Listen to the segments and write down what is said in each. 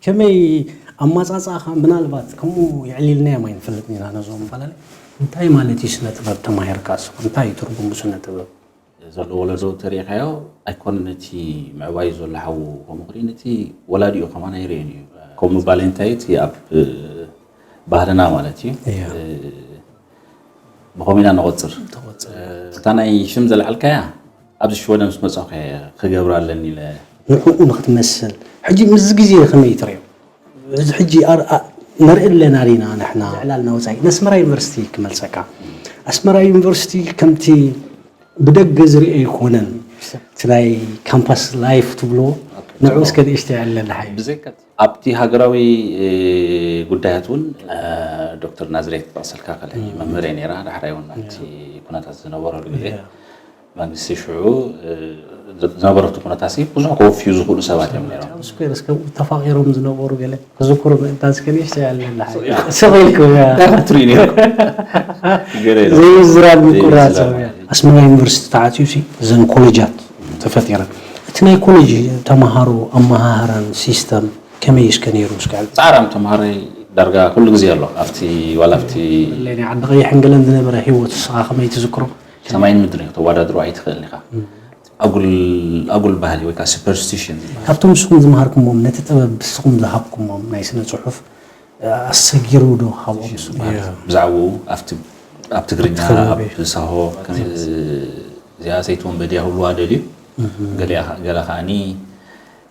ከመይ ኣማጻጽኣኻ? ምናልባት ከምኡ የዕሊልናዮም ኣይንፈልጥን ኢና ነዞም ኣፈላለዩ። እንታይ ማለት እዩ ስነ ጥበብ ተማሂርካ ንስኻ? እንታይ እዩ ትርጉሙ ስነ ጥበብ? ዘሎ ወለዶ ተሪኢኻዮ ኣይኮነን፣ ነቲ ምዕባዩ ዘሎ ሓዉ ከምኡ ክርኢ፣ ነቲ ወላዲኡ ከማን ኣይርእን እዩ። ከምኡ ምባለይ እንታይ እቲ ኣብ ባህልና ማለት እዩ። እያ። ብኸምኡ ኢና ንቖጽር። ትቖጽር። እታ ናይ ሽም ዘልዓልካያ ኣብዚ ሽወደን ምስ መጻኹ እየ ክገብራ ኣለኒ ኢለ። ንዕኡ ንኽትመስል። ሕጂ ምስዚ ግዜ ከመይ ትርእዮ? እዚ ሕጂ ኣር-፣ ኣ-፣ ንርኢ ኣለና ዲና ንሕና ዕላልና ወጻኢ። ንኣስመራ ዩኒቨርሲቲ ክመልሰካ። ኣስመራ ዩኒቨርሲቲ ከምቲ ብደገ ዝርኦ ኣይኮነን። እቲ ናይ ካምፓስ ላይፍ ትብሎ፣ ንዕኡ እስከ ንእሽተይ ኣለና ሓይ። ብዘይካ ኣብቲ ሃገራዊ፣ እ፣ ጉዳያት እውን፣ እ፣ ዶክተር ናዝሬት ክጠቕሰልካ ከለ መምህር እየ ነይራ። ዳሕራይ እውን ኣብቲ ኩነታት ዝነበረሉ ግዜ መንግስቲ ሽዑ፣ እ፣ ዝነበረቱ ኩነታት ሲ ብዙሕ ከወፍዩ ዝኽእሉ ሰባት እዮም ነይሮም። ኣብ ስኩዌር እስከ ተፋቒሮም ዝነበሩ ገለ ክዝክሩ ምእንታን እስከ ንእሽተይ ኣለና ሓይ። ስቕ ኢልኩም እያ። እንታይ ክትርኢ ነይርኩም? ገለ የለን። ዘይዝራብ ምቁራጽ ዘይዝራብ እያ። ማለት እዩ። ኣስመራ ዩኒቨርሲቲ ተዓጽዩ ሲ እዘን ኮሌጃት ተፈጢረን። እቲ ናይ ኮሌጅ ተምሃሮ ኣመሃህራን ሲስተም ከመይ እስከ ነይሩ እስከ? ጻዕራም ተምሃራይ ዳርጋ ኩሉ ግዜ ኣሎ። ኣብቲ፣ ዋላ ኣብቲ ለኒ ዓዲ ቀይሕን ገለን ዝነበረ ህይወት ንስኻ ከመይ ትዝክሮ? ሰማይን ምድርን እዩ፣ ከተወዳድሮ ኣይትኽእልን ኢኻ። ኣጉል፣ ኣጉል ባህሊ ወይ ከዓ ሱፐርስቲሽን። ካብቶም ንስኹም ዝመሃርኩሞም፣ ነቲ ጥበብ ንስኹም ዝሃብኩሞም ናይ ስነ ጽሑፍ፣ ኣሰጊሩ ዶ ካብኦም? ሱፐርስቲሽን ማለት እዩ። ብዛዕባኡ ኣብቲ፣ ኣብ ትግርኛ፣ ኣብ ሳሆ፣ ከም እዚኣ ሰይቲ ወንበዴ ክብልዋ ደልዩ። ገሊኣ፣ ገለ ከዓኒ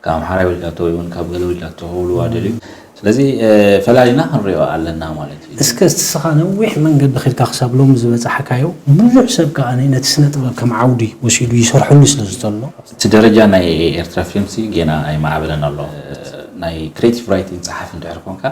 ካብ ኣምሓራይ ወሊዳቶ ወይ እውን ካብ ገለ ወሊዳቶ ክብልዋ ደልዩ። ስለዚ፣ እ፣ ፈላሊና ክንሪኦ ኣለና ማለት እዩ። እስከ እስኻ ነዊሕ መንገዲ ኸድካ ክሳብ ሎሚ ዝበጻሕካዮ፣ ብዙሕ ሰብ ከኣ ነቲ ስነ ጥበብ ከም ዓውዲ ወሲዱ ይሰርሐሉ ስለ ዘሎ። እቲ ደረጃ ናይ ኤርትራ ፊልምሲ ጌና ኣይማዕበለን ኣሎ። ናይ ክሬቲቭ ራይቲንግ ጸሓፊ እንድሕር ኮንካ፣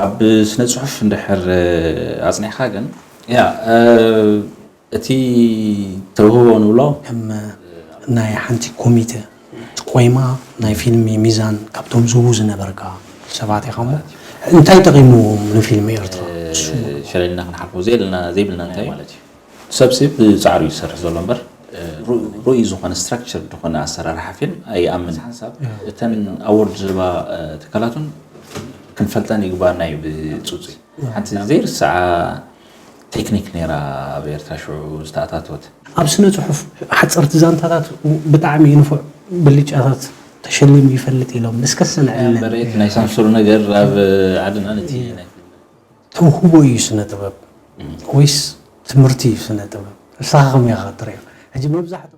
ኣብ ስነ ጽሑፍ እንድሕር ኣጽኒዕካ ግን፣ ያ፣ እ፣ እቲ ተውህቦ ንብሎ ከም ናይ ሓንቲ ኮሚተ ቆይማ ናይ ፊልም ሚዛን ካብቶም ዝህቡ ዝነበርካ ሰባት ኢኻ እሞ፣ እንታይ ጠቒምዎም ንፊልም ኤርትራ? ሸለልና ክንሓልፎ ዘይብልና ዘይብልና እንታይ ማለት እዩ? ሰብ ሰብ ብጻዕሩ እዩ ዝሰርሕ ዘሎ እምበር ርኡይ ዝኾነ ስትራክቸር ዝኾነ ኣሰራርሓ ፊልም ኣይኣምን። ሓንሳብ እተን ኣዎርድ ዝህባ ትካላቱን ክንፈልጠን ይግባና እዩ። ብፅፁይ ሓንቲ ዘይርስዓ ቴክኒክ ነይራ ኣብ ኤርትራ ሽዑ ዝተኣታተወት። ኣብ ስነ ጽሑፍ ሓጸርቲ ዛንታታት ብጣዕሚ ንፉዕ ብልጫታት ተሸሊሙ ይፈልጥ ኢሎም እስከ ሰንዐለን። መሬት ናይ ሳምሱር ነገር ኣብ ዓድና ነቲ ናይ ተውህቦ እዩ ስነ ጥበብ ወይስ ትምህርቲ እዩ ስነ ጥበብ? ንስኻ ከመይ ኢኻ ትሪኦ? ሕጂ መብዛሕትኡ